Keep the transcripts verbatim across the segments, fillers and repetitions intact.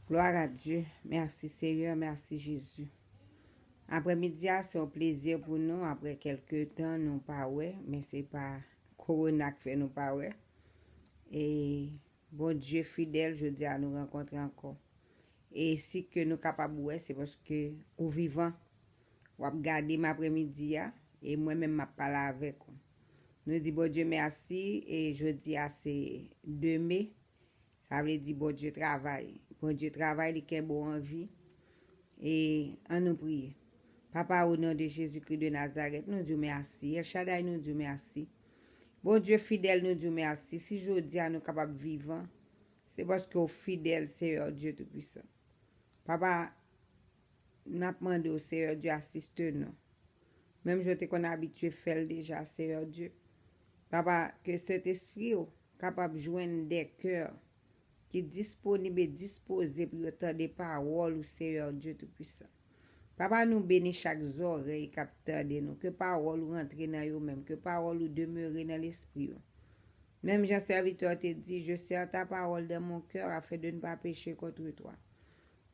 Gloire à Dieu. Mèsi, Seyè. Mèsi, Jezi. Aprèmidi a, se yon plezi pou nou. Apre kèlke tan, nou pa wè, men se pa kowona k fè nou pa wè. E Bondye fidèl, jodi a nou rankontre ankò. E si ke nou kapab wè, se paske ou vivan. W ap gade m aprèmidi a, e mwen menm m ap pale avèk ou. Nou di Bondye mèsi, e jodi a se de me. Sa vle di Bondye travay. Bondye travay, li kenbe w an vi. E ann nou priye. Papa, o non de Jezikri de Nazarèt, nou di w mèsi. El Shaddai, nou di w mèsi. Bondye fidèl, nou di w mèsi. Si jodi a nou kapab vivan, se paske w fidèl, Seyè Dye Toupisan. Papa, n ap mande w, Seyè Dye, asiste nou. Menm jan w te konn abitye fè l deja, Seyè Dye. Papa, ke Sentespri w kapab jwenn de kè ki disponib e dispoze pou yo tande pawòl ou, Seyè Dye Toupisan. Papa, nou beni chak zòrèy k ap tande nou. Ke pawòl ou rantre nan yo menm. Ke pawòl ou demere nan lespri yo. Menm jan sèvitè te di, je serre ta parole dans mon cœur afin de ne pas pécher contre toi.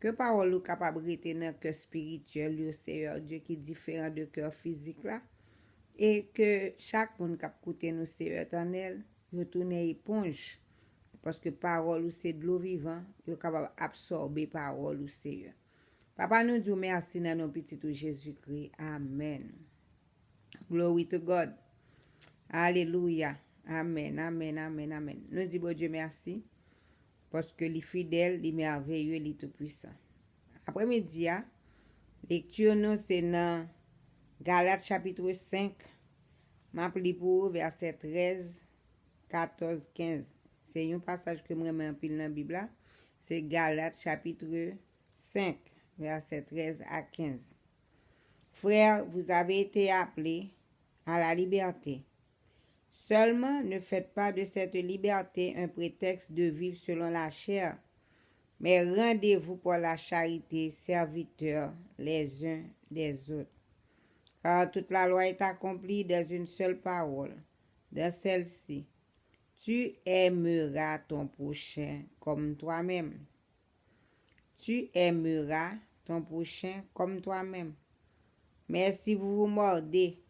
Ke pawòl ou kapab rete nan kè espirityèl yo, Seyè Dye, ki diferan de kè fizik la. E ke chak moun k ap koute nou, Seyè Etènèl, yo tounen eponj. Paske pawòl ou se dlo vivan, yo kapab absòbe pawòl ou, Seyè. Papa, nou di w mèsi nan non pitit ou Jezikri. Amèn. Glory to God. Alelouya. Amèn, amèn, amèn, amèn. Nou di Bondye mèsi, paske li fidèl, li mèveye, li toupwisan. Aprèmidi a, lekti nou se nan Galat chapit senk. M ap li pou ou vèsè trèz, katòz, kenz. Se yon pasaj ke m renmen anpil nan Bib la. Se Galat chapit senk, vèsè trèz a kenz. Frères, vous avez été appelés à la liberté. Seulement, ne faites pas de cette liberté un prétexte de vivre selon la chair, mais rendez-vous par la charité serviteurs les uns des autres. Car toute la loi est accomplie dans une seule parole, dans celle-ci, tu aimeras ton prochain comme toi-même. Tu aimeras ton prochain comme toi-même. Mais si vous vous mordez,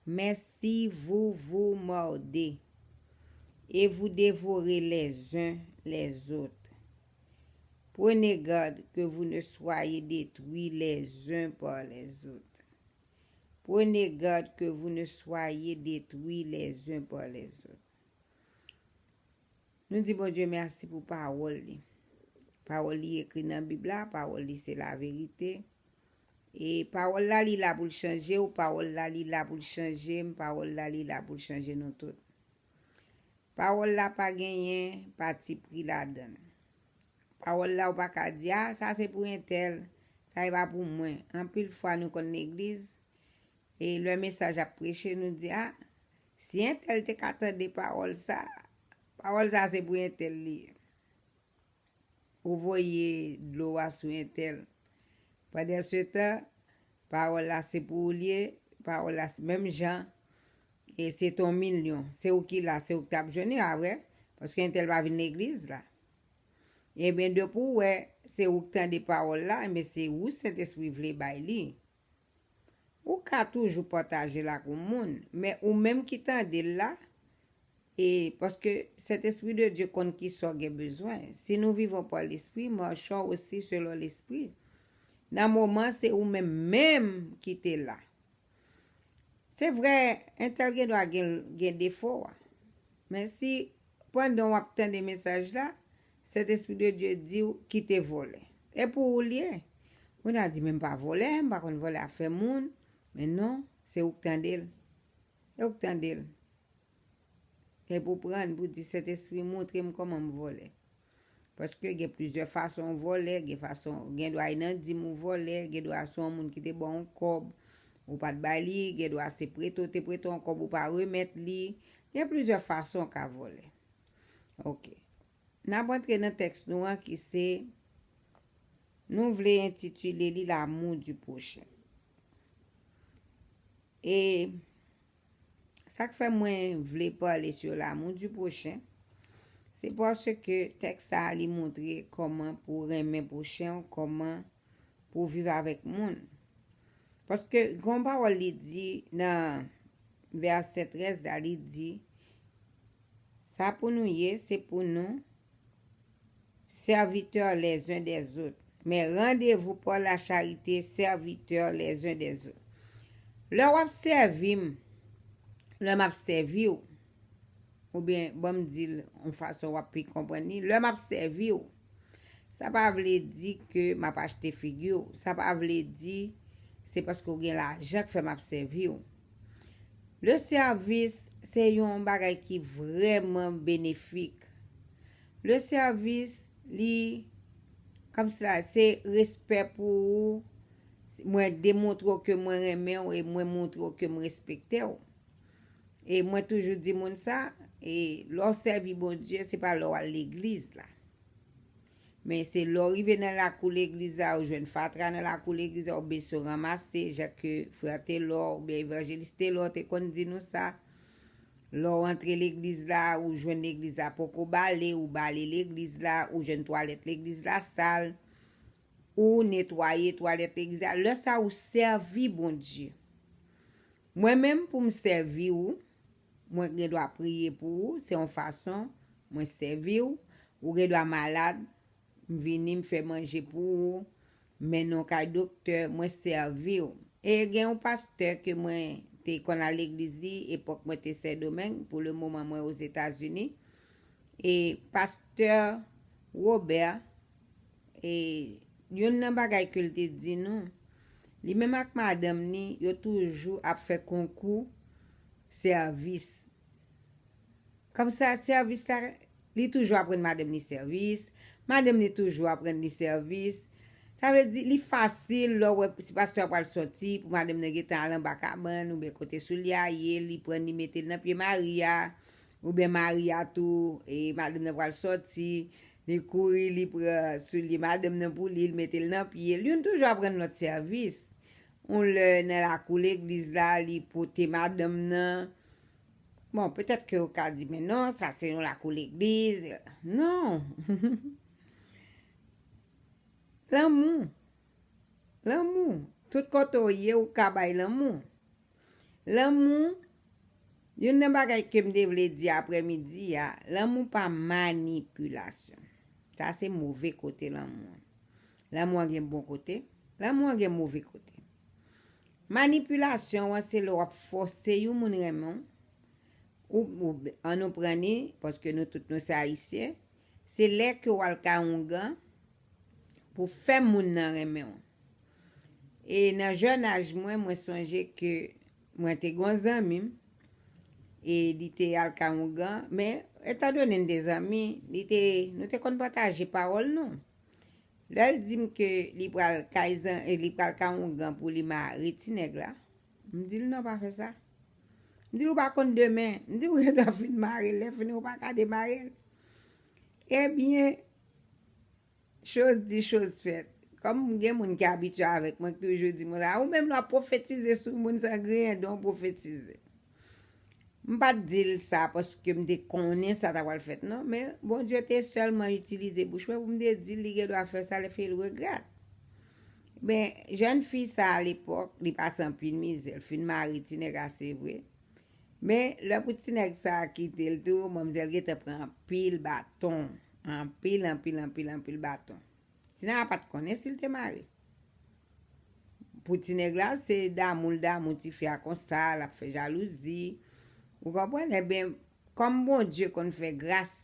mais si vous vous mordez et vous dévorez les uns les autres, prenez garde que vous ne soyez détruits les uns par les autres. Prenez garde que vous ne soyez détruits les uns par les autres. Nou di Bondye mèsi pou pawòl li. Pawòl li ekri nan Bib la, pawòl li se laverite. E pawòl la, li la pou l chanje w, pawòl la, li la pou l chanje m, pawòl la, li la pou l chanje nou tout. Pawòl la pa genyen patipri ladan l. Pawòl la, ou pa ka di, a, sa se pou entèl, sa e pa pou mwen. Anpil fwa, nou konn legliz, e lè mesaj ap preche, nou di, a, si entèl te ka tande pawòl sa, pawòl sa se pou entèl li ye. Ou voye dlo a sou entèl. Pandansetan, pawòl la se pou ou li ye, pawòl la se menm jan, e se ton milyon. Se ou ki la, se ou ki t ap jwenn li, a vre, paske entèl pa vin legliz la. Ebyen, depi w wè se ou k tande pawòl la, ebyen, se ou Sentespri vle bay li. Ou ka toujou pataje l ak yon moun, men ou menm ki tande l la, e paske Sentespri de Dye konn ki sa w gen bezwen. Si nous vivons par l'Esprit, marchons aussi selon l'Esprit. Nan moman, se ou menm menm ki te la. Se vre, entèl gen dwa gen, gen defo a. Men si pandan w ap tande mesaj la, Sentespri de Dye di w kite vòlè. E pou ou l ye. Moun a di, men m pa vòlè, m pa konn vòlè afè moun. Men non, se ou k tande l. E ou k tande l. E pou pran, pou di, Sentespri, montre m kòman m vòlè. Paske gen plizyè fason w vòlè, gen fason, gen dwa e nan dim ou vòlè, gen dwa se yon moun ki te ba w yon kòb, ou pa t bay li, gen dwa se prete w te prete w yon kòb ou pa remèt li. Gen plizyè fason w ka vòlè. Ok. N ap antre nan tèks nou an ki se, nou vle entitile li L'amour du prochain. E sa k fè mwen vle pale sur l'amour du prochain, Se paske tèks sa a li montre kòman pou w renmen pwochen w, kòman pou w viv avèk moun. Paske gen yon pawòl li di nan vèsè trèz la, li di, sa pou nou ye, se pou nou serviteurs les uns des autres. Mais rendez-vous par la charité, serviteurs les uns des autres. Lè w ap sèvi m, lè m ap sèvi w, oubyen ban m di l yon fason w ap pi konprann li, lè m ap sèvi w, sa pa vle di ke m ap achte figi w, sa pa vle di se paske w gen lajan k fè m ap sèvi w. Le sèvis se yon bagay ki vrèman benefik. Le sèvis, li, kòmsi la, se respè pou ou. Mwen demontre w ke mwen renmen w e mwen montre w ke m respekte w. E mwen toujou di moun sa, e lè w sèvi Bondye, se pa lè w al legliz la. Men se lè w rive nan lakou legliz la, ou jwenn fatra nan lakou legliz la, oubyen si w ranmase, jan ke frè Telò oubyen evanjelis Telò te konn di nou sa. Lè w antre legliz la, ou jwenn legliz la poko bale, ou bale legliz la, ou jwenn twalèt legliz la sal, ou netwaye twalèt legliz la. Lè sa a, ou sèvi Bondye. Mwen menm, pou m sèvi w, mwen gen dwa priye pou ou, se yon fason mwen sèvi w. Ou gen dwa malad, m vini, m fè manje pou ou, m mennen w kay doktè, mwen sèvi w. E gen yon pastè ke mwen te konn al legliz li, epòk mwen te Sendomeng, pou le moman mwen Ozetazini. E pastè Wobè, e youn nan bagay ke l te di nou, li menm ak madanm ni, yo toujou ap fè konkou sèvis. Kòmsa, sèvis la, li toujou ap rann madanm ni sèvis, madanm ni toujou ap rann li sèvis. Sa vle di, li fasil lè w wè si pastè a pral sòti, pou madanm nan gentan al anba kabann, oubyen kote soulye a ye, li pran, li mete l nan pye mari a, oubyen mari a tou, e madanm nan pral sòti, li kouri, li pran soulye madanm nan pou li, li mete l nan pye l. Youn toujou ap rann lòt sèvis. Yon lè nan lakou legliz la, li pote madanm nan. Bon, petèt ke w ka di, men non, sa se yon lakou legliz. Non. Lanmou. Lanmou. Tout kote w ye, ou ka bay lanmou. Lanmou, youn nan bagay ke m te vle di aprèmidi a, lanmou pa manipilasyon. Sa se move kote lanmou an. Lanmou an gen bon kote, lanmou an gen move kote. Manipilasyon an, se lè w ap fòse yon moun renmen w, ou, ou, an nou pran ni, paske nou tout nou se Ayisyen, se lè ke w al kay oungan pou fè moun nan renmen w. E nan jèn aj mwen, mwen sonje ke mwen te gen yon zanmi m, e li te al kay oungan, men etandone n te zanmi, li te, nou te konn pataje pawòl nou. Lè l di m ke li pral kay zan, e li pral kay oungan pou li mare ti nèg la, m di l non, pa fè sa. M di l ou pa konn demen, m di ou gen dwa fin mare l, lè fini ou pa ka demare l. Ebyen, choz di, choz fèt. Kòm gen moun ki abitye avèk mwen, ki toujou di mwen sa, ou menm lè w ap pwofetize sou moun san griyen, don pwofetize. M pa t di l sa paske m te konnen sa ta pral fèt, non, men Bondye te sèlman itilize bouch mwen pou m te di l li gen dwa fè sa, lè fini l regrèt. Men, jèn fi sa a, alepòk, li pase anpil mizè, l fin mare ti nèg la, se vre. Men, lè pou ti nèg sa a kite l tou, manmzèl gentan pran anpil baton. Anpil, anpil, anpil, anpil baton. Ti nèg la pa t konnen si l te mare. Pou ti nèg la, se damou l damou tifi a konsa, l ap fè jalouzi. Ou konprann? Ebyen, kòm Bondye konn fè gras,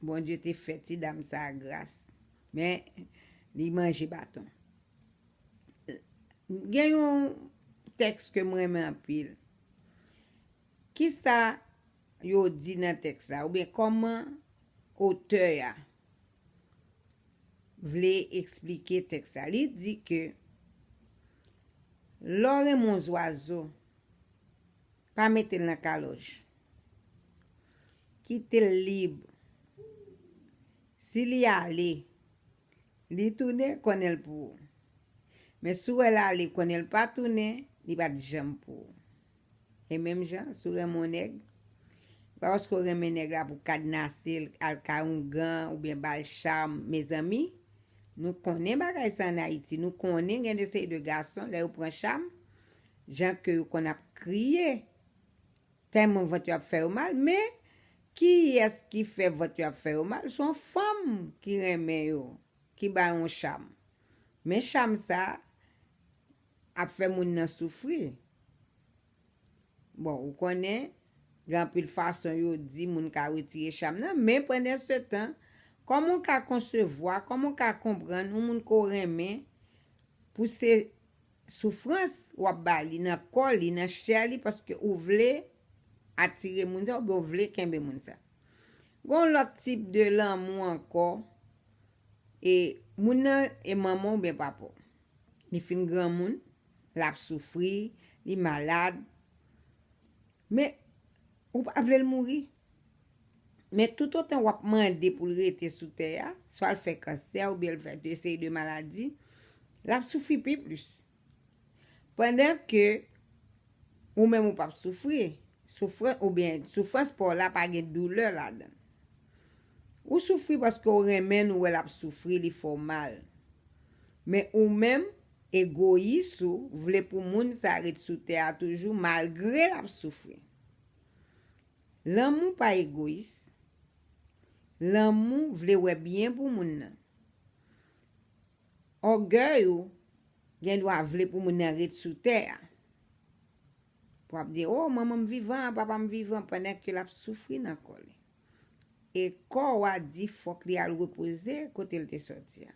Bondye te fè ti dam sa a gras. Men, li manje baton. Gen yon tèks ke m renmen anpil. Kisa yo di nan tèks la? Oubyen kòman otè a vle eksplike tèks la? Li di ke lè w renmen yon zwazo, pa mete l nan kalòj. Kite l lib. Si li ale, li tounen, konnen l pou ou. Men si w wè l ale, konnen l pa tounen, li pa t janm pou ou. E menm jan, si w renmen yon nèg, pa paske w renmen nèg la pou kadnase l, al kay oungan oubyen ba l cham, mezanmi. Nou konnen bagay sa ann Ayiti. Nou konnen gen de seri de gason, lè yo pran cham, jan ke yo konn ap kriye, tèlman vant yo ap fè yo mal, men kiyès ki fè vant yo ap fè yo mal? Se yon fanm ki renmen yo, ki ba yo yon cham. Men cham sa ap fè moun nan soufri. Bon, ou konnen, gen anpil fason yo di moun ka retire cham nan, men pandan se tan, kòman w ka konsevwa, kòman w ka konprann yon moun ke w renmen pou se soufrans w ap ba li nan kò li, nan chè li, paske ou vle atire moun sa, oubyen ou vle kenbe moun sa? Gen yon lòt tip de lanmou ankò, e moun nan e manman w oubyen papa w. Li fin granmoun, l ap soufri, li malad. Men, ou pa vle l mouri. Men toutotan w ap mande pou l rete sou tè a, swa l fè kansè oubyen l fè de seri de maladi, l ap soufri pi plis. Pandan ke ou menm ou p ap soufri, soufran-, oubyen soufrans pa w la pa gen doulè ladan l. Ou soufri paske w renmen l, ou wè l ap soufri, li fè w mal. Men ou menm, egoyis ou, vle pou moun sa ret sou tè a toujou, malgre l ap soufri. Lanmou pa egoyis. Lanmou vle wè byen pou moun nan. Ògèy ou gen dwa vle pou moun nan ret sou tè a. Pou ap di, "O, manman m vivan, papa m vivan," pandan ke l ap soufri nan kò li. E kò w a di fòk li al repoze kote l te sòti a.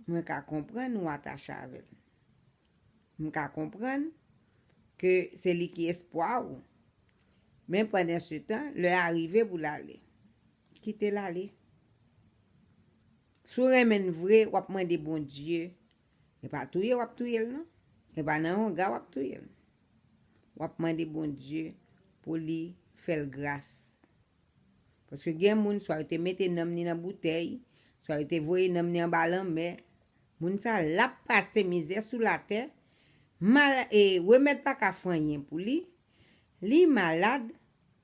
Mwen ka konprann ou atache avè l. M ka konprann ke se li ki espwa ou. Men pandan se tan, lè a rive pou l ale. Kite l ale. Si w renmen l vre, w ap mande Bondye. E pa touye w ap touye l, non. E pa nan yon ga w ap touye l. W ap mande Bondye pou li fè l gras. Paske gen moun, swa yo te mete nanm ni nan boutèy, swa yo te voye nanm ni anba lanmè. Moun sa l ap pase mizè sou latè, mal, e remèd pa ka fè anyen pou li, li malad,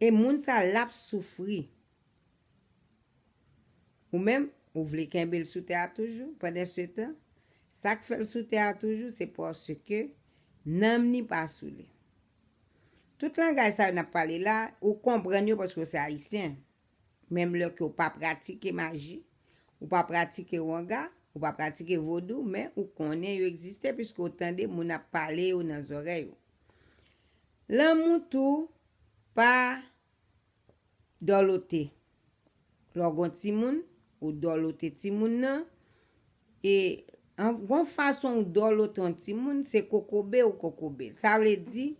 e moun sa l ap soufri. Ou menm, ou vle kenbe l sou tè a toujou, pandan se tan, sa k fè l sou tè a toujou, se paske nanm ni pa sou li. Tout langaj sa yo n ap pale la, ou konprann yo paske w se ayisyen. Menm lè ke w pa pratike maji, ou pa pratike wanga, ou pa pratike vodou, men ou konnen yo egziste piske w tande moun ap pale yo nan zòrèy ou. Lanmou tou pa dòlote. Lè w gon timoun, ou dòlote timoun nan. E an, gon fason ou dòlote yon timoun, se kokobe ou kokobe l. Sa vle di,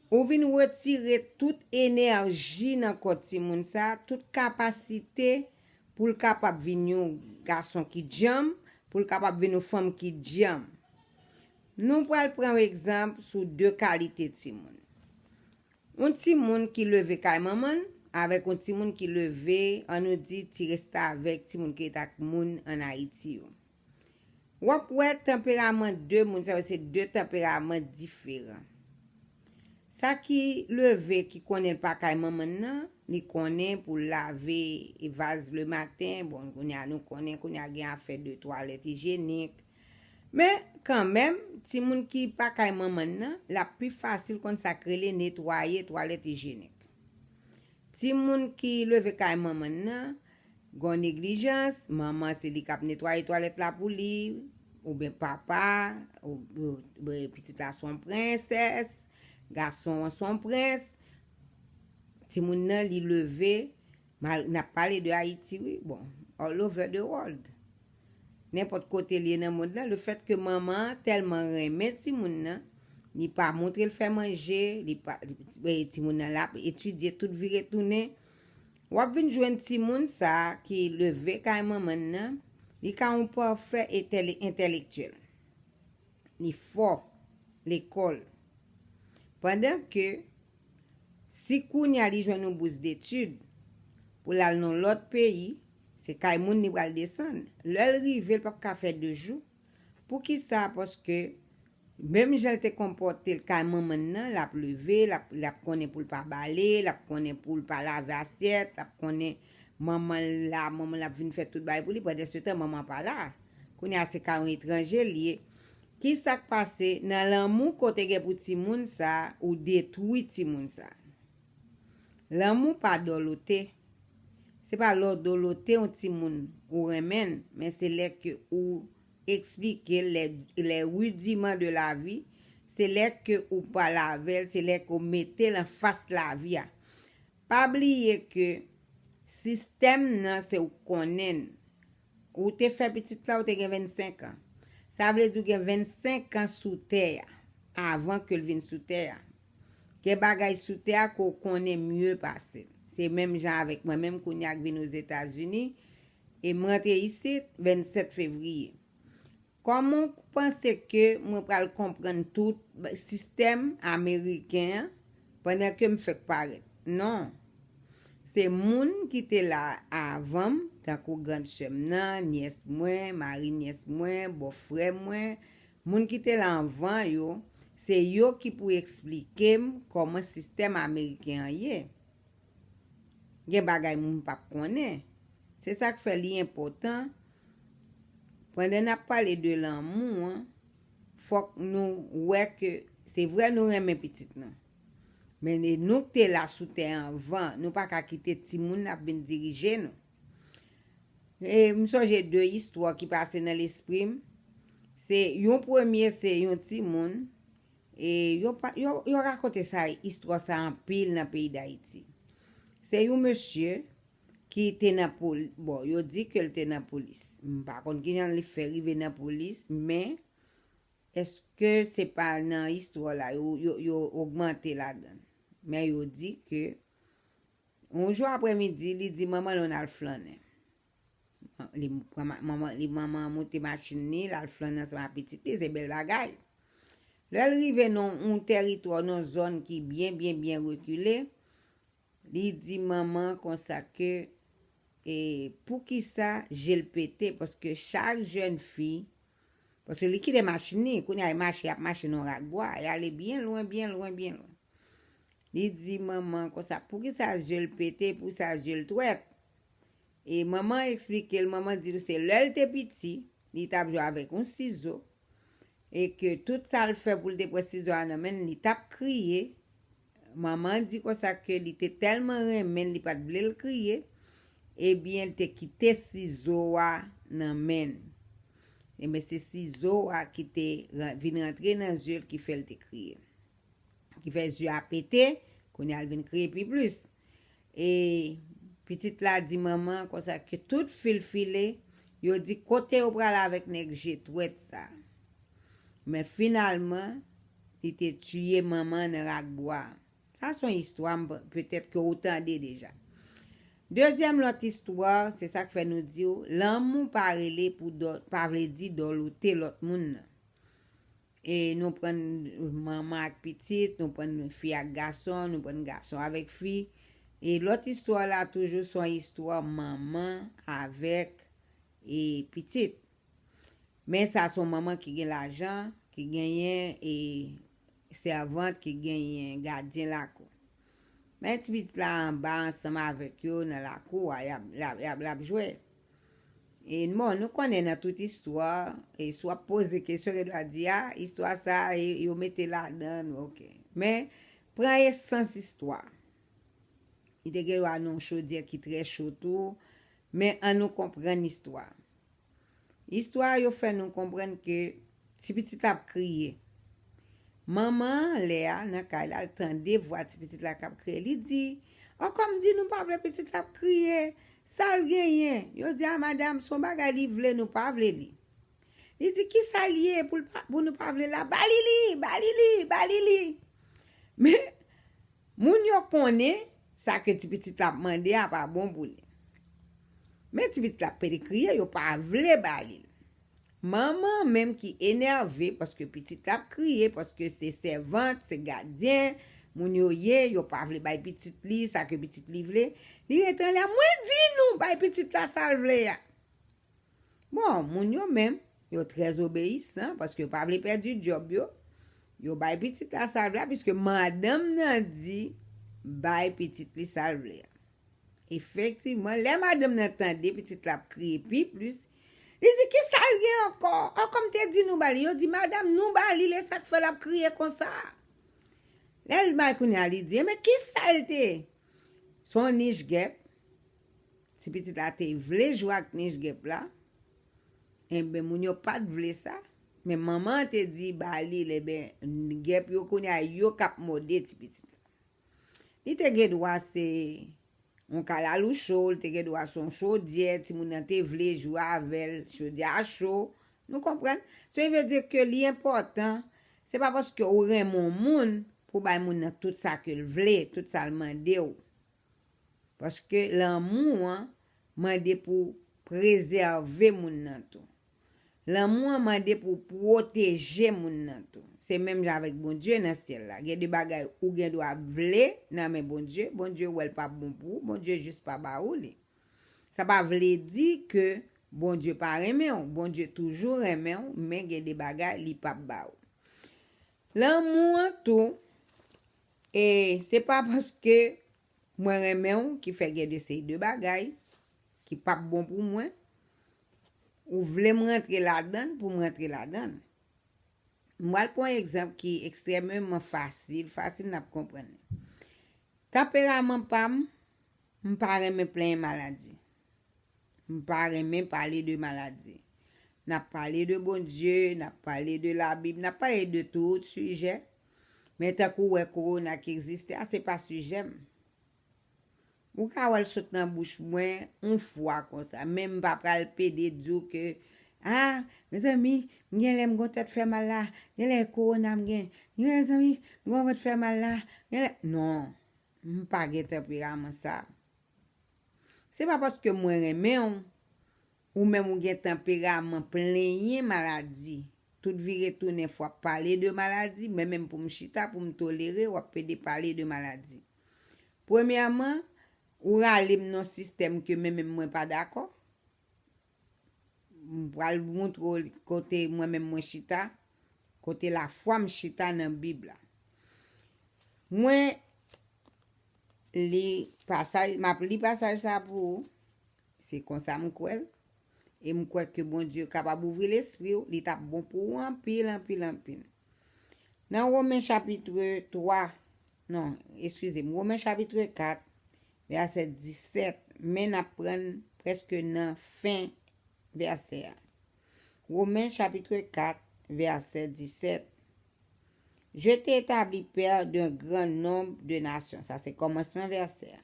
ou vin retire tout enèji nan kò timoun sa, tout kapasite pou l kapab vin yon gason ki djanm, pou l kapab vin yon fanm ki djanm. Nou pral pran yon egzanp sou de kalite timoun. Yon timoun ki leve kay manman l avèk yon timoun ki leve, ann nou di, ti restavèk, timoun ki ret ak moun ann Ayiti yo. W ap wè tanperaman de moun sa yo se de tanperaman diferan. Sa ki leve, ki konnen l pa kay manman l nan, li konnen pou l lave vaz lematen, bon, kounye a nou konnen, kounye a gen afè de twalèt ijyenik, men kanmenm, timoun ki pa kay manman l nan, l ap pi fasil konn sa k rele netwaye twalèt ijyenik. Timoun ki leve kay manman l nan, gon neglijans, manman se li k ap netwaye twalèt la pou li, oubyen papa, ou, ou, pitit la se yon prensès, gason an se yon prens, timoun nan li leve, mal, n ap pale de Ayiti wi, bon, all over the world. Nenpòt kote l ye nan mond lan, lefètke manman an tèlman renmen timoun nan, li pa montre l fè manje, li pa, li, timoun nan l ap etidye tout vire tounen. W ap vin jwenn timoun sa a ki leve kay manman l nan, li ka yon pafè entèle-, entèlektyèl. Li fò lekòl. Pandan ke si kounye a li jwenn yon bous detid pou l al nan lòt peyi, se kay moun li pral desann. Lè l rive, l p ap ka fè de jou. Poukisa? Paske Menm jan l te konpòte l kay manman l nan, l ap leve, l ap, l ap konnen pou l pa bale, l ap konnen pou l pa lave asyèt, l ap konnen manman l la, manman l ap vin fè tout bagay pou li, pandansetan manman pa la. Kounye a se ka yon etranje l ye. Ki sa k pase? Nan lanmou ke w te gen pou timoun sa, ou detwi timoun sa. Lanmou pa dòlote. Se pa lè w dòlote yon timoun ou renmen l, men se lè ke ou eksplike l les, les rudiments de la vie, se lè ke ou pale avè l, se lè ke ou mete l anfas lavi a. Pa bliye ke sistèm nan se ou konnen l. Ou te fè pitit la, ou te gen vennsenk an. Sa vle di ou gen vennsenk an sou tè a, avan ke l vin sou tè a. Gen bagay sou tè a ke w konnen mye pase l. Se menm jan avèk mwen menm kounye a k vin Ozetazini, e m rantre isit vennsèt fevriye. Kòman w panse ke mwen pral konprann tout ba-, sistèm ameriken an pandan ke m fèk parèt? Non. Se moun ki te la avan m, tankou grann sè m nan, nyès mwen, mari nyès mwen, bòfrè mwen, moun ki te la anvan yo, se yo ki pou eksplike m kòman sistèm ameriken an ye. Gen bagay moun p ap konnen. Se sa k fè li enpòtan, pandan n ap pale de lanmou an, fòk nou wè ke se vre nou renmen pitit nou. Men e nou k te la sou tè anvan, nou pa ka kite timoun ap vin dirije nou. E m sonje de istwa ki pase nan lespri m. Se yon premye, se yon timoun. E yo pa, yo, yo rakonte sa, istwa sa anpil nan peyi Dayiti. Se yon mesye ki te nan poli-, bon, yo di ke l te nan polis. M pa konn kijan li fè rive nan polis, men èske se pa nan istwa la yo, yo, yo ogmante ladan l? Men yo di ke yon jou aprèmidi, li di manman l, ann al flannen. Li pran ma-, manman, li, manman an moute machin li, l al flannen ansanm ak pitit li, se bèl bagay. Lè l rive nan yon tèritwa, nan yon zòn ki byen, byen, byen rekile, li di manman konsa ke, e, poukisa je l pete, paske chak jèn fi, paske li kite machin li, kounye a, y mache, y ap mache nan yon rak bwa, y ale byen lwen, byen lwen, byen lwen. Li di manman konsa, poukisa je l pete, poukisa je l twèt? E manman eksplike l, manman di l se lè l te piti, li t ap jwe avèk yon sizo, e ke tout sa l fè pou l te pran sizo a nan men l, li t ap kriye. Manman di konsa ke li te tèlman renmen l, li pa t vle l kriye, ebyen, l te kite sizo a nan men l. Ebyen, se sizo a ki te ran-, vin rantre nan zye l ki fè l te kriye. Ki fè zye a pete, kounye a l vin kriye pi plis. E pitit la di manman konsa ke tout fi l file, yo di kote yo pral avèk nèg je twèt sa. Men finalman, li te tiye manman nan rak bwa. Sa se yon istwa m p-, petèt ke ou tande deja. Dezyèm lòt istwa, se sa k fè nou di w, lanmou pa rele pou dò-, pa vle di dòlote lòt moun nan. E nou pran manman ak pitit, nou pran fi ak gason, nou pran gason avèk fi. E lòt istwa la toujou se yon istwa manman avèk, e, pitit. Men sa se yon manman ki gen lajan, ki genyen, e, sèvant, ki genyen gadyen lakou. Men ti pitit la anba ansanm avèk yo nan lakou a, y ap, l ap, l ap, l ap jwe. E bon, nou konnen nan tout istwa, e si w ap poze kesyon, gen dwa di, a, istwa sa a, e, yo mete ladan l, oke. Men, pran esans istwa. Li te gen dwa nan yon chodyè ki trè cho tou, men ann nou konprann istwa. Istwa yo fè nou konprann ke ti pitit la ap kriye. Manman an, lè a, nan kay la, l tande vwa ti pitit la k ap kriye. Li di, o, kòm di nou pa vle pitit la ap kriye, sa l genyen? Yo di, a, madanm, se yon bagay li vle, nou pa vle li. Li di, kisa l ye pou l pa, pou nou pa vle l la? Ba li li, ba li li, ba li li. Men, moun yo konnen sa ke ti pitit la ap mande a pa bon pou li. Men ti pitit la ap pede kriye, yo pa vle ba li l. Manman an menm ki enève paske pitit la ap kriye, paske se sèvant, se gadyen, moun yo ye, yo pa vle bay pitit li sa ke pitit li vle. Li rete anlè, mwen di nou, bay pitit la sa l vle a. Bon, moun yo menm, yo trè obeyisan, paske yo pa vle pèdi djòb yo. Yo bay pitit la sa l vle a, piske madanm nan di bay pitit li sa l vle a. Efektivman, lè madanm nan tande pitit la ap kriye pi plis, li di, "Ki sa l gen ankò? Ankò m te di nou ba li." Yo di, "Madanm, nou ba li, lè sa k fè l ap kriye konsa." Lè l bay kounye a, li di, "Enben, ki sa l te?" Se yon nich gèp. Ti pitit la te vle jwe ak nich gèp la. Enben, moun yo pa t vle sa. Men manman an te di ba li l, enben, gèp yo kounye a, yo k ap mòde ti pitit la. Li te gen dwa se yon kalalou cho, li te gen dwa se yon chodyè, timoun nan te vle jwe avè l, chodyè a cho. Nou konprann? Sa vle di ke li enpòtan, se pa paske ou renmen yon moun pou w bay moun nan tout sa ke l vle, tout sa l mande w. Paske lanmou an mande pou prezève moun nan tou. Lanmou an mande pou pwoteje moun nan tou. Se menm jan avèk Bondye nan syèl la. Gen de bagay ou gen dwa vle nan men Bondye, Bondye wè l pa bon pou ou, Bondye jis pa ba ou li. Sa pa vle di ke Bondye pa renmen w. Bondye toujou renmen w, men gen de bagay li p ap ba ou. Lanmou an tou, e se pa paske mwen renmen w ki fè gen de seri de bagay ki p ap bon pou mwen. Ou vle m rantre ladan l pou m rantre ladan l. M pral pran yon egzanp ki ekstrèmeman fasil, fasil n ap konprann li. Tanperaman pa m, m pa renmen plenyen maladi. M pa renmen pale de maladi. N ap pale de Bondye, n ap pale de Labib, n ap pale de tout sijè. Men tankou w wè kowona ki egziste a, se pa sijè m. Ou ka wè l sot nan bouch mwen yon fwa konsa, men m pa pral pede di w ke, a, mezanmi, m gen lè m gon tèt fè mal la, gen lè kowona m gen, gen lè, mezanmi, m gon vant fè mal la, gen lè, non, m pa gen tanperaman sa. Se pa paske mwen renmen w, ou menm ou gen tanperaman plenyen maladi. Tout vire tounen fò w ap pale de maladi, mwen menm pou m chita, pou m tolere, w ap pede pale de maladi. Premyèman, ou rale m nan sistèm ke mwen menm mwen pa dakò. M pral montre w kote mwen menm mwen chita, kote lafwa m chita nan Bib la. Mwen li pasaj, m ap li pasaj sa pou ou. Se konsa m kwè l. E m kwè ke Bondye kapab ouvri lespri w, li t ap bon pou ou anpil, anpil, anpil. Nan Women chapit twa, non, eskize m, Women chapit kat, vèsè disèt, men n ap pran prèske nan fen vèsè a. Women chapit kat, vèsè disèt. Je t'ai établi père d'un grand nombre de nations. Sa se kòmansman vèsè a.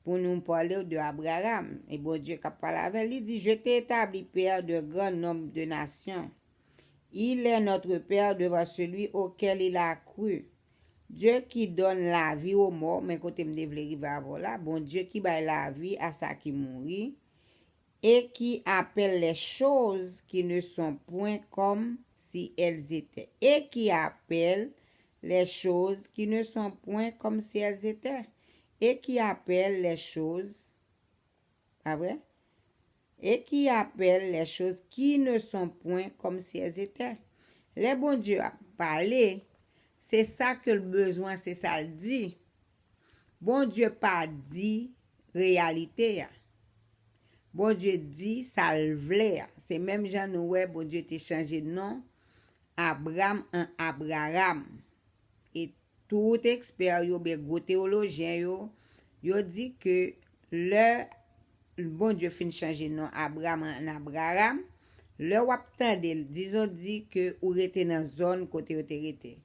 Pou nou pale de Abraham, e Bondye k ap pale avè l, li di, Je t'ai établi père d'un grand nombre de nations. Il est notre Père devant celui auquel il a cru. Dieu qui donne la vie aux morts, men kote m te vle rive avè w la, Bondye ki bay lavi a sa ki mouri, et qui appelle les choses qui ne sont point comme si elles étaient, et qui appelle les choses qui ne sont point comme si elles étaient, et qui appelle les choses, pa vre? Et qui appelle les choses qui ne sont point comme si elles étaient. Lè Bondye ap pale, se sa ke l bezwen, se sa l di. Bondye pa di reyalite a. Bondye di sa l vle a. Se menm jan nou wè Bondye te chanje non Abram an Abraram. E tout ekspè yo, oubyen gwo teyolojyen yo, yo di ke lè Bondye fin chanje non Abram an Abraram, lè w ap tande l, dizon di ke ou rete nan zòn kote yo te rete.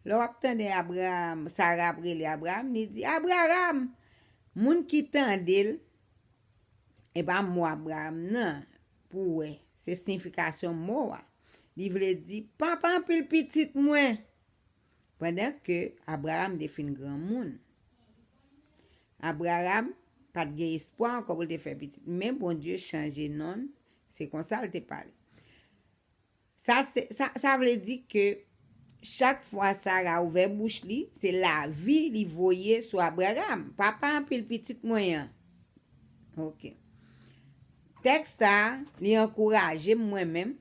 Lè w ap tande Abraram, Sara ap rele Abraram, li di, Abraram! Moun ki tande l, e pa mo Abraram nan, pou w wè, se siyifikasyon mo a. Li vle di, papa anpil pitit mwen. Pandan ke Abraram te fin granmoun. Abraram pa t gen espwa ankò pou l te fè pitit, men Bondye chanje non l, se konsa l te pale. Sa, se, sa, sa vle di ke chak fwa Sara ouvè bouch li, se lavi li voye sou Abraram. Papa anpil pitit mwen an. Ok. Tèks sa, li ankouraje m mwen menm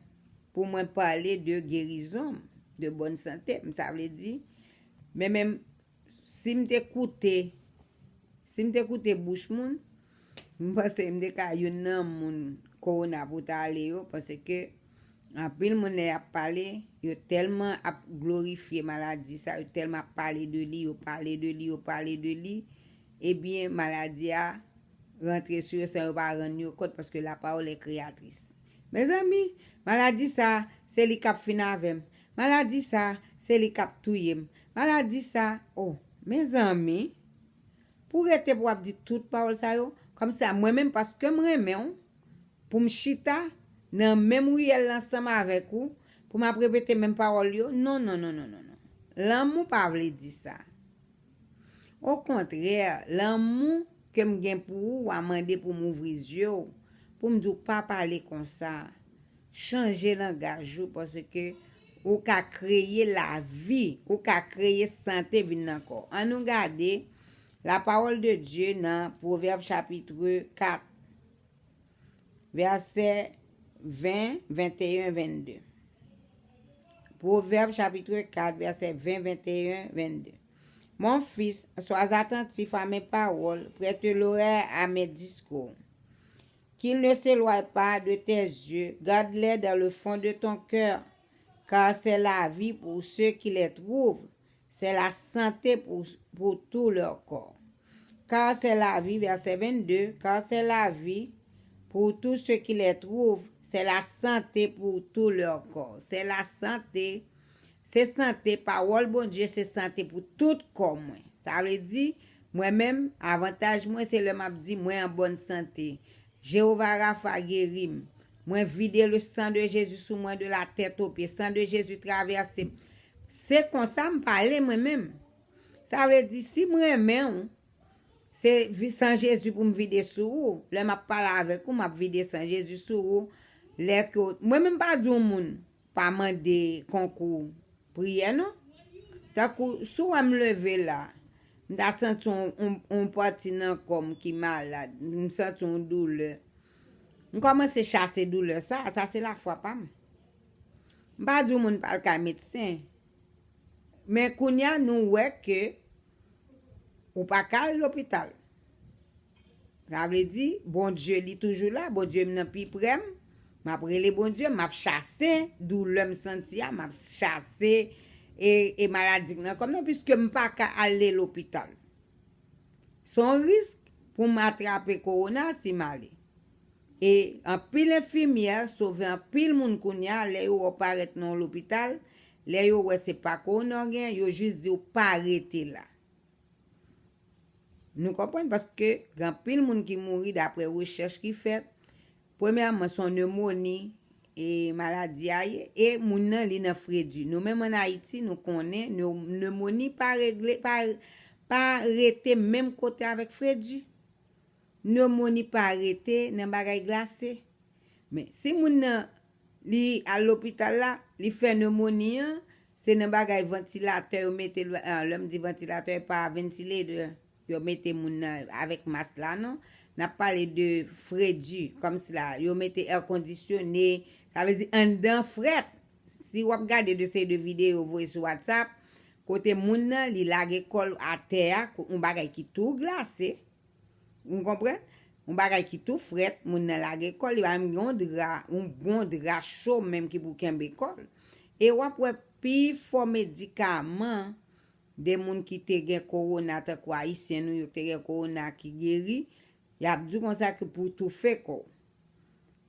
pou mwen pale de gerizon m. de bòn sante m. Sa vle di, men menm si m te koute, si m te koute bouch moun, m panse m te ka youn nan moun kowona pou ta ale yo, paske anpil moun lè y ap pale, yo tèlman ap glorifye maladi sa, yo tèlman ap pale de li, yo pale de li, yo pale de li, ebyen maladi a rantre sou yo san yo pa rann yo kont, paske la parole est créatrice. Mezanmi, maladi sa, se li k ap fin avè m. Maladi sa, se li k ap touye m. Maladi sa, oh, mezanmi, pou rete pou w ap di tout pawòl sa yo, kòmsi a mwen menm, paske m renmen w, pou m chita nan menm riyèl la ansanm avèk ou, pou m ap repete menm pawòl yo, non, non, non, non, non, non. Lanmou pa vle di sa. Okontrè, lanmou ke m gen pou ou a mande pou m ouvri zye w, pou m di w pa pale konsa. Chanje langaj ou, paske ou ka kreye lavi, ou ka kreye sante vin nan kò w. Ann nou gade la parole de Dieu nan Pwovèb chapit kat, vèsè ven, venteyen, vennde. Pwovèb chapit kat, vèsè ven, venteyen, vennde. Mon fils, sois attentif à mes paroles, prête l'oreille à mes discours. Qu'ils ne s'éloignent pas de tes yeux, garde-les dans le fond de ton cœur, car c'est la vie pour ceux qui les trouvent, c'est la santé pour, pour tout leur corps. Car c'est la vie, verset vingt-deux, car c'est la vie pour tous ceux qui les trouvent, c'est la santé pour tout leur corps. C'est la santé, se sante, pawòl Bondye se sante pou tout kò mwen. Sa vle di, mwen menm, avantaj mwen se lè m ap di mwen an bòn sante. Jewova Rafa geri m. Mwen vide le sang de Jésus sou mwen de la tête aux pieds. Sang de Jésus travèse m. Se konsa m pale mwen menm. Sa vle di, si m renmen w, se vi-, san Jezi pou m vide sou ou. Lè m ap pale avèk ou, m ap vide san Jezi sou ou. Lè ke w-, mwen menm pa di yon moun pa mande konkou priyè, non. Tankou, si w wè m leve la, m ta santi yon, yon, yon pati nan kò m ki malad, m santi yon doulè. M kòmanse chase doulè sa, sa se lafwa pa m. M pa di yon moun pa al kay medsen. Men kounye a, nou wè ke ou pa ka al lopital. Sa vle di, Bondye, li toujou la, Bondye m nan pi pre m. M ap rele Bondye, m ap chase doulè m santi a, m ap chase e, e maladi k nan kò m nan, piske m pa ka ale lopital. Se yon risk pou m atrape kowona si m ale. E anpil enfimyè sove anpil moun kounye a, lè yo wè w parèt nan yon lopital, lè yo wè se pa kowona w gen, yo jis di w pa rete la. Nou konprann, paske gen anpil moun ki mouri dapre rechèch ki fèt. Premyèman, se yon nemoni e maladi a ye, e moun nan li nan fredi. Nou menm ann Ayiti, nou konnen ne-, nemoni pa regle, pa, pa rete menm kote avèk fredi. Nemoni pa rete nan bagay glase. Men, si moun nan, li al lopital la, li fè nemoni an, se nan bagay vantilatè yo mete l, ah, lè m di vantilatè, e pa ventilator yo mete moun nan avèk mas la, non. N ap pale de fredi, kòmsila yo mete èkondisyone, sa vle di anndan frèt. Si w ap gade de seri de videyo voye sou WhatsApp, kote moun nan, li lage kò l atè a, ko-, yon bagay ki tou glase. Ou konprann? Yon bagay ki tou frèt, moun nan lage kò l, li pa menm gen yon dra, yon bon dra cho menm ki pou kenbe kò l. E w ap wè pifò medikaman de moun ki te gen kowona, tankou ayisyen nou yo ki te gen kowona ki geri, y ap di w konsa ke pou toufe kò w.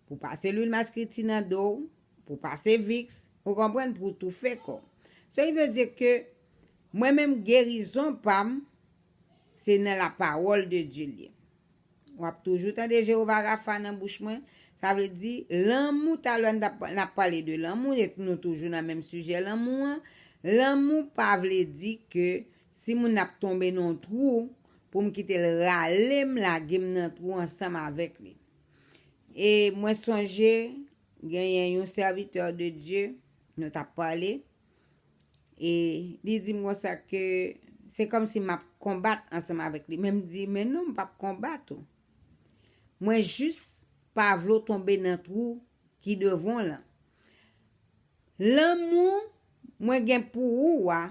Pou pase lwil maskriti nan do w, pou pase Vicks, ou konprann, pou toufe kò w. So, il veut dire que mwen menm gerizon pa m, se nan la parole de Dieu l ye. W ap toujou tande Jewova Rafa nan bouch mwen. Sa vle di, lanmou, talè n ap, n ap pale de lanmou, e nou toujou nan menm sijè lanmou an. Lanmou pa vle di ke si moun ap tonbe nan yon twou, pou m kite l rale m, lage m nan twou ansanm avèk li. E mwen sonje, genyen yon sèvitè de Dye, nou t ap pale, e li di m konsa ke se kòmsi m ap konbat ansanm avèk li. Men m di, men non, m p ap konbat ou. Mwen jis pa vle w tonbe nan twou ki devan w lan. Lanmou mwen gen pou ou a,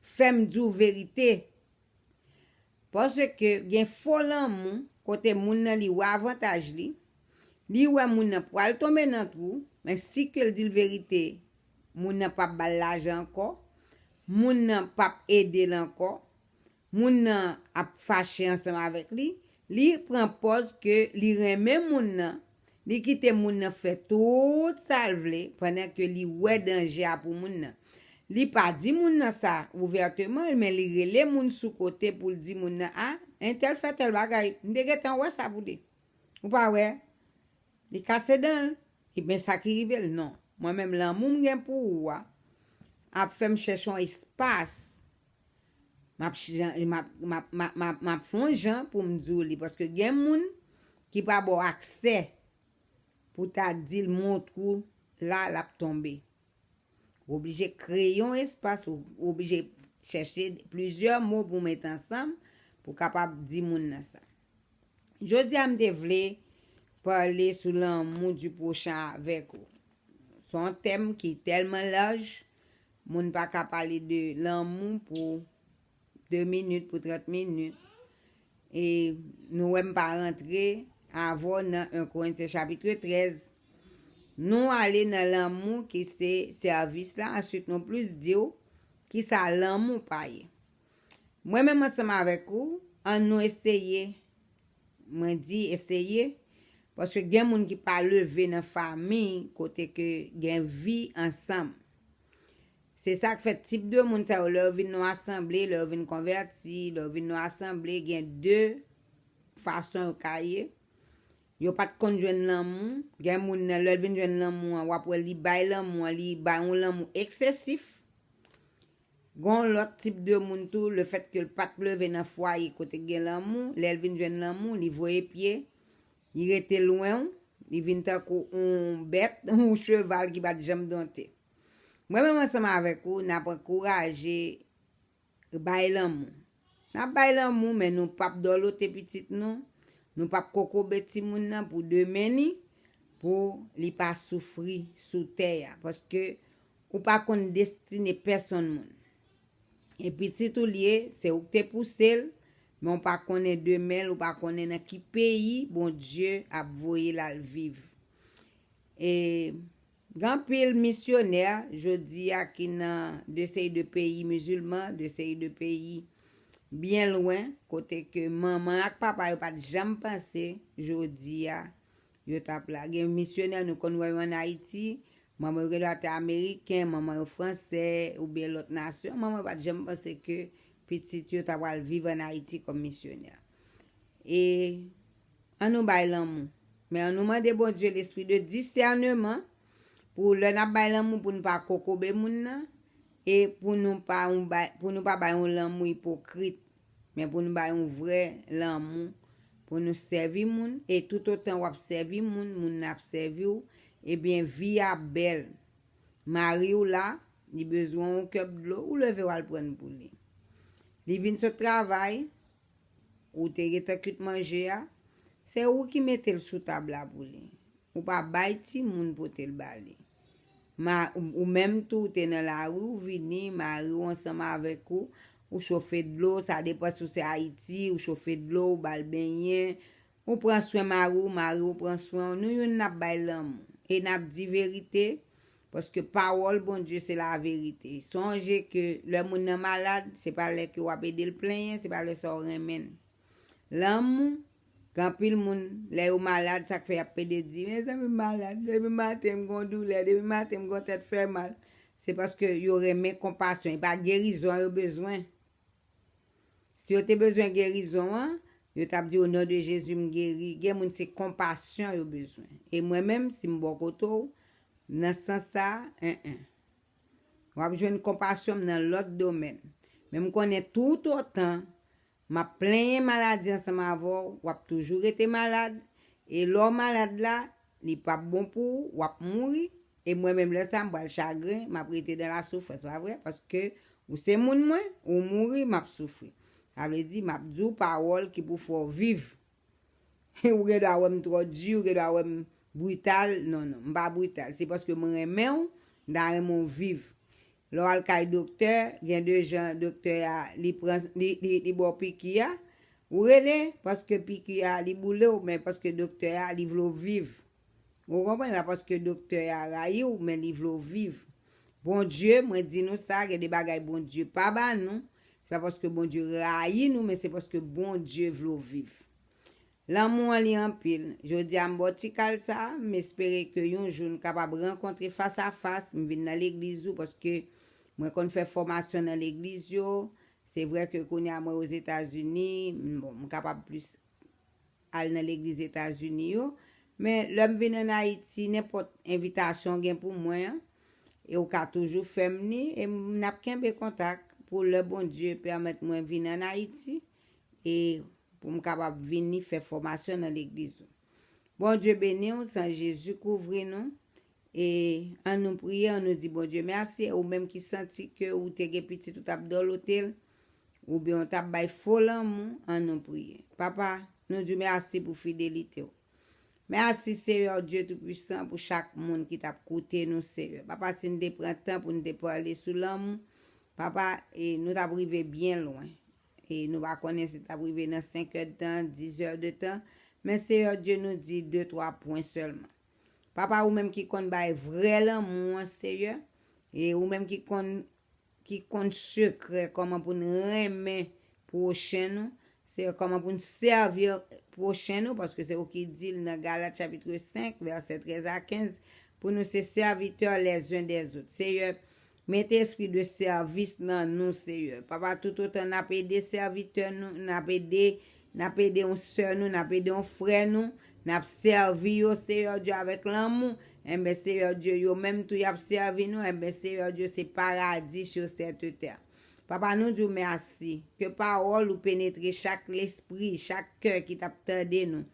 fè m di w verite. Paske gen fo lanmou, kote moun nan li wè avantaj li, li wè moun nan pral tonbe nan twou, men si ke l di l verite, moun nan p ap ba l lajan ankò, moun nan p ap ede l ankò, moun nan ap fache ansanm avèk li, li pran pòz ke li renmen moun nan, li kite moun nan fè tout sa l vle, pandan ke li wè danje a pou moun nan. Li pa di moun nan sa ouvèteman, men li rele moun sou kote pou l di moun nan, a, entèl fè tèl bagay, m te gentan wè sa pou li. Ou pa wè? Li kase dan l. Ebyen, sa ki rive l, non. Mwen menm, lanmou m gen pou ou a, ap fè m chèche yon espas. M ap ch-, jan-, m ap, m ap, m ap, m ap, m ap fè yon jan pou m di w li, paske gen moun ki pa ba w aksè pou ta di l montre w la l ap tonbe. Ou oblije kreye yon espas, ou oblije chèche plizyè mo pou met ansanm pou kapab di moun nan sa. Jodi a, m te vle pale sou lanmou di pwochen avèk ou. Se yon tèm ki tèlman laj, moun pa ka pale de lanmou pou de minit, pou trant minit. E nou wè m pa rantre avè w nan en Korentyen chapit trèz. Nou ale nan lanmou ki se sèvis la, answit nou plis di w kisa lanmou pa ye. Mwen menm ansanm avèk ou, an nou eseye. Mwen di eseye, paske gen moun ki pa leve nan fanmi kote ke gen vi ansanm. Se sa k fè tip de moun sa yo, lè yo vin nan asanble, lè yo vin konvèti, lè yo vin nan asanble, gen de fason yo ka ye. Yo pa t konn jwenn lanmou. Gen moun nan, lè l vin jwenn lanmou an, w ap wè li bay lanmou an, li bay yon lanmou eksesif. Gen yon lòt tip de moun tou, lefètke l pa t leve nan fwaye kote k gen lanmou, lè l vin jwenn lanmou, li voye pye, li rete lwen w, li vin tankou yon bèt, yon cheval ki pa t janm donte. Mwen menm ansanm avèk ou, n ap ankouraje bay lanmou. N ap bay lanmou, men nou p ap dòlote pitit nou, nou p ap kokobe timoun nan pou demen ni, pou li pa soufri sou tè a. Paske ou pa konn destine pèsonn moun. E pitit ou l ye, se ou k te pouse l, men ou pa konnen demen l, ou pa konnen nan ki peyi Bondye ap voye l al viv. E gen anpil misyonè jodi a ki nan de seri de peyi mizilman, de seri de peyi byen lwen, kote ke manman ak papa yo pa t janm panse jodi a yo t ap la. Gen misyonè nou konn wè yo ann Ayiti, manman yo gendwa te ameriken, manman yo fransè, oubyen lòt nasyon, manman yo pa t janm panse ke pitit yo ta pral viv ann Ayiti kòm misyonè. E ann nou bay lanmou. Men ann nou mande Bondye lespri de disèneman pou lè n ap bay lanmou pou n pa kokobe moun nan e pou nou pa yon bay, pou nou pa bay yon lanmou ipokrit. Men pou nou bay yon vrè lanmou, pou nou sèvi moun, e toutotan w ap sèvi moun, moun nan ap sèvi w, ebyen, vi a bèl. Mari w la, li bezwen yon kèp dlo, ou leve w al pran l pou li. Li vin sot travay, ou te gentan kwit manje a, se ou ki mete l sou tab la pou li. Ou pa bay timoun pote l ba li. Ma, ou menm tou, ou te nan lari, ou vini, mari w ansanm avèk ou, ou chofe dlo, sa depann si w se Ayiti, ou chofe dlo, ou ba l benyen, ou pran swen mari w, mari w pran swen w. Nou youn n ap bay lanmou. E n ap di verite, paske pawòl Bondye se laverite. Sonje ke lè moun nan malad, se pa lè ke w ap ede l plenyen, se pa lè sa w renmen l. Lanmou, gen anpil moun, lè yo malad, sa k fè y ap pede di, mezanmi, m malad, depi maten m gon doulè, depi maten m gon tèt fè mal. Se paske yo renmen konpasyon, e pa gerizon an yo bezwen. Si yo te bezwen gerizon an, yo t ap di, o non de Jezi, m geri. Gen moun se konpasyon yo bezwen. E mwen menm, si m bò kote w, nan sans sa, en, en. W ap jwenn konpasyon m nan lòt domèn. Men m konnen toutotan m ap plenyen maladi ansanm avè w, w ap toujou rete malad. E lè w malad la, li p ap bon pou ou, w ap mouri. E mwen menm lè sa, m pral chagren, m ap rete dan la soufrans, pa vre? Paske ou se moun mwen, ou mouri, m ap soufri. Sa vle di, m ap di w pawòl ki pou fè w viv. Ou gen dwa wè m twò di, ou gen dwa wè m brital. Non, non, m pa brital. Se paske m renmen w, m ta renmen w viv. Lè w al kay doktè, gen de jan doktè a, li pran, li, li, li ba w piki a. Ou rele, paske piki a, li boule w, men paske doktè a, li vle w viv. Ou konprann? Pa paske doktè a rayi w, men li vle w viv. Bondye, mwen di nou sa, gen de bagay Bondye pa ba nou. Se pa paske Bondye rayi nou, men se paske Bondye vle w viv. Lanmou an li anpil. Jodi a m ba w ti kal sa, m espere ke yon jou n kapab rankontre fas a fas, m vin nan legliz ou, paske mwen konn fè fòmasyon nan legliz yo. Se vre ke kounye a mwen Ozetazini, m, bon, m kapab plis al nan legliz Etazini yo. Men lè m vin ann Ayiti, nenpòt envitasyon w gen pou mwen an, e w ka toujou fè m li, e m, n ap kenbe kontak pou lè Bondye pèmèt mwen vin ann Ayiti, e pou m kapab vini fè fòmasyon nan legliz ou. Bondye beni w, san Jezi kouvri nou. E ann nou priye, ann nou di Bondye mèsi. E ou menm ki santi ke ou te gen pitit ou t ap dòlote l, oubyen w t ap bay fo lanmou, ann nou priye. Papa, nou di w mèsi pou fidelite w. Mèsi, Seyè Dye Toupisan, pou chak moun ki t ap koute nou, Seyè. Papa, si n te pran tan pou n te pale sou lanmou, papa, e nou t ap rive byen lwen. E nou pa konnen si t ap rive nan senk è de tan, dis è de tan. Men Seyè Dye, nou di de, twa pwen sèlman. Papa, ou menm ki konn bay vrè lanmou an, Seyè, e ou menm ki konn, ki konn sekrè kòman pou n renmen pwochen nou, Seyè, kòman pou n sèvi pwochen nou, paske se ou ki di l nan Galat chapit senk, vèsè trèz a kenz, pou nou se sèvitè lèzen dèzòt. Seyè, mete espri de sèvis nan nou, Seyè. Papa, toutotan n ap ede sèvitè nou, n ap ede, n ap ede yon sè nou, n ap ede yon frè nou, n ap sèvi yo, Seyè Dye, avèk lanmou, enben, Seyè Dye, yo menm tou y ap sèvi nou, enben, Seyè Dye, se paradi sur cette terre. Papa, nou di w mèsi. Ke pawòl ou penetre chak lespri, chak kè ki t ap tande nou.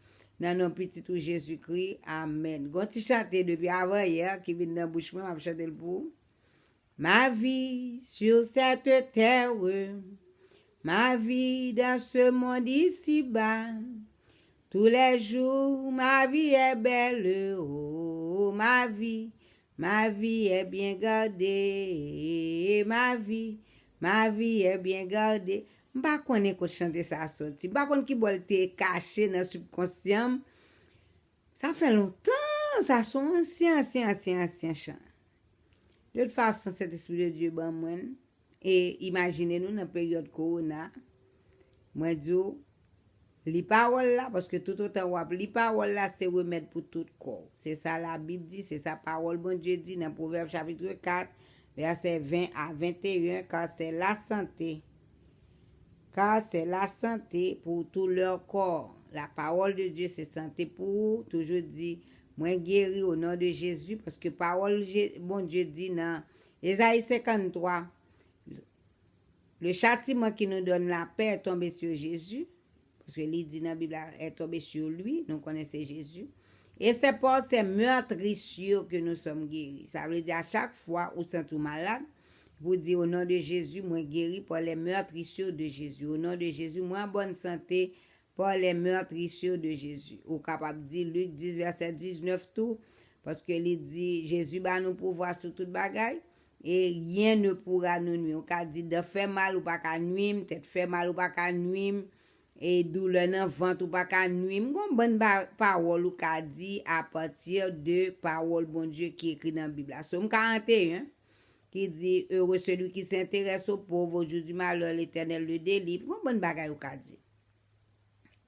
Nan non pitit ou Jezikri, amèn. Gon ti chante depi avanyè ki vin nan bouch mwen, m ap chante l pou ou. Ma vie sur cette terre, ma vie dans ce monde ici-bas. Tous les jours, ma vie est belle, oh, ma vie, ma vie est bien gardée, ma vie, ma vie est bien gardée. M pa konnen kot chante sa a soti. M pa konn ki bò l te kache nan sibkonsyan m. Sa fè lontan, sa se yon ansyen, ansyen, ansyen, ansyen chan. De tout fason, Sentespri de Dye ban mwen l. E imajine nou nan peryòd kowona, mwen di w, li pawòl la, paske toutotan w ap li pawòl la, se remèd pou tout kò w. Se sa Labib di, se sa pawòl Bondye di nan Pwovèb chapit kat, vèsè ven a venteyen, car c'est la santé. Car c'est la santé pour tout leur corps. La parole de Dieu, se sante pou ou. Toujou di, mwen geri o non de Jezi, paske pawòl Je-, Bondye di nan Ezayi senkanntwa, le châtiment qui nous donne la paix est tombé sur Jésus, paske li di nan Bib la, est tombé sur lui, nou konnen se Jezi. Et c'est par ses meurtrissures que nous sommes guéris. Sa vle di a chak fwa ou santi w malad, pou di, au nom de Jésus, mwen geri par les meurtrissures de Jésus. Au nom de Jésus, mwen an bòn sante par les meurtrissures de Jésus. Ou kapab di Lik dis, vèsè diznèf tou, paske li di, Jezi ba nou pouvwa sou tout bagay, et rien ne pourra nous nuire. Ou ka di, dan fè mal, ou pa ka nwi m, tèt fè mal, ou pa ka nwi m, e doulè nan vant, ou pa ka nwi m. Gon bann ba-, pawòl ou ka di apati de pawòl Bondye ki ekri nan Bib la. Sòm karanteyen, ki di, heureux celui qui s'intéresse aux pauvres, au jour du malheur, l'Éternel le délivre. Gon bann bagay ou ka di.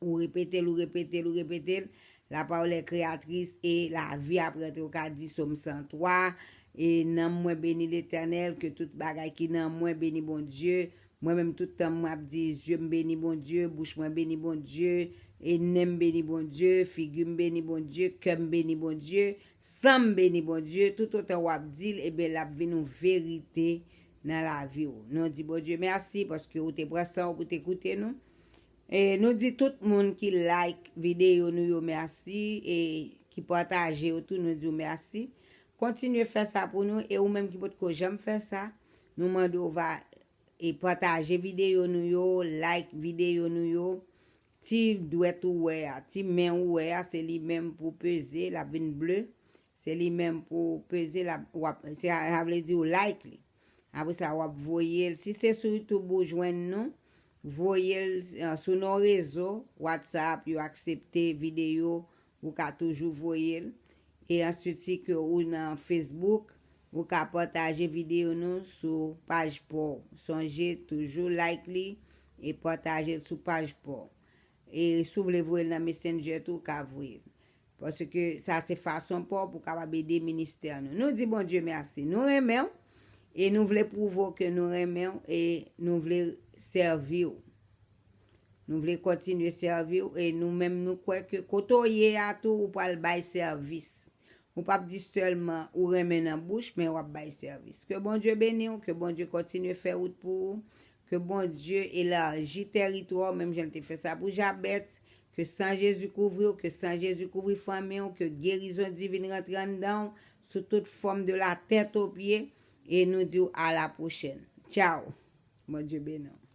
Ou repete l, ou repete l, ou repete l. La parole est créatrice et la vie après te ou ka di Sòm san twa, e nanm mwen beni Letènèl, ke tout bagay ki nan mwen beni Bondye. Mwen menm tout tan mwen ap di zye m beni Bondye, bouch mwen beni Bondye, e nen m beni Bondye, figi m beni Bondye, kè m beni Bondye, san m beni Bondye. Toutotan w ap di l, ebyen l ap vin yon verite nan lavi w. Nou di Bondye mèsi paske ou te pran san w pou te koute nou. E nou di tout moun ki like videyo nou yo mèsi, e ki pataje yo tou, nou di w mèsi. Kontinye fè sa pou nou, e ou menm ki potko janm fè sa, nou mande w va, e pataje videyo nou yo, like videyo nou yo. Ti dwèt ou wè a, ti men ou wè a, se li menm pou peze, l ap vin ble. Se li menm pou peze, l ap, w ap, se, sa vle di w like li. Apre sa, w ap voye l. Si se sou YouTube ou jwenn nou, voye l, eh, sou non rezo, WhatsApp, yo aksepte videyo, ou ka toujou voye l. E answit, si ke ou nan Facebook, ou ka pataje videyo nou sou paj pa w. Sonje toujou like li e pataje l sou paj pa w. E si w vle voye l nan Messenger tou, ou ka voye l. Paske sa se fason pa w pou w kapab ede ministè nou. Nou di Bondye mèsi. Nou renmen w e nou vle pwouve w ke nou renmen w e nou vle sèvi w. Nou vle kontinye sèvi w e nou menm nou kwè ke kote w ye a tou, ou pral bay sèvis. Ou p ap di sèlman ou renmen nan bouch, men w ap bay sèvis. Ke Bondye beni w, ke Bondye kontinye fè wout pou ou, ke Bondye elaji tèritwa w, menm jan l te fè sa pou Jabèt, ke san Jezi kouvri w, ke san Jezi kouvri fanmi w, ke gerizon divin rantre anndan w, sou tout fòm de la tèt o pye, e nou di w a la pwochèn. Tchaw! Bondye beni w.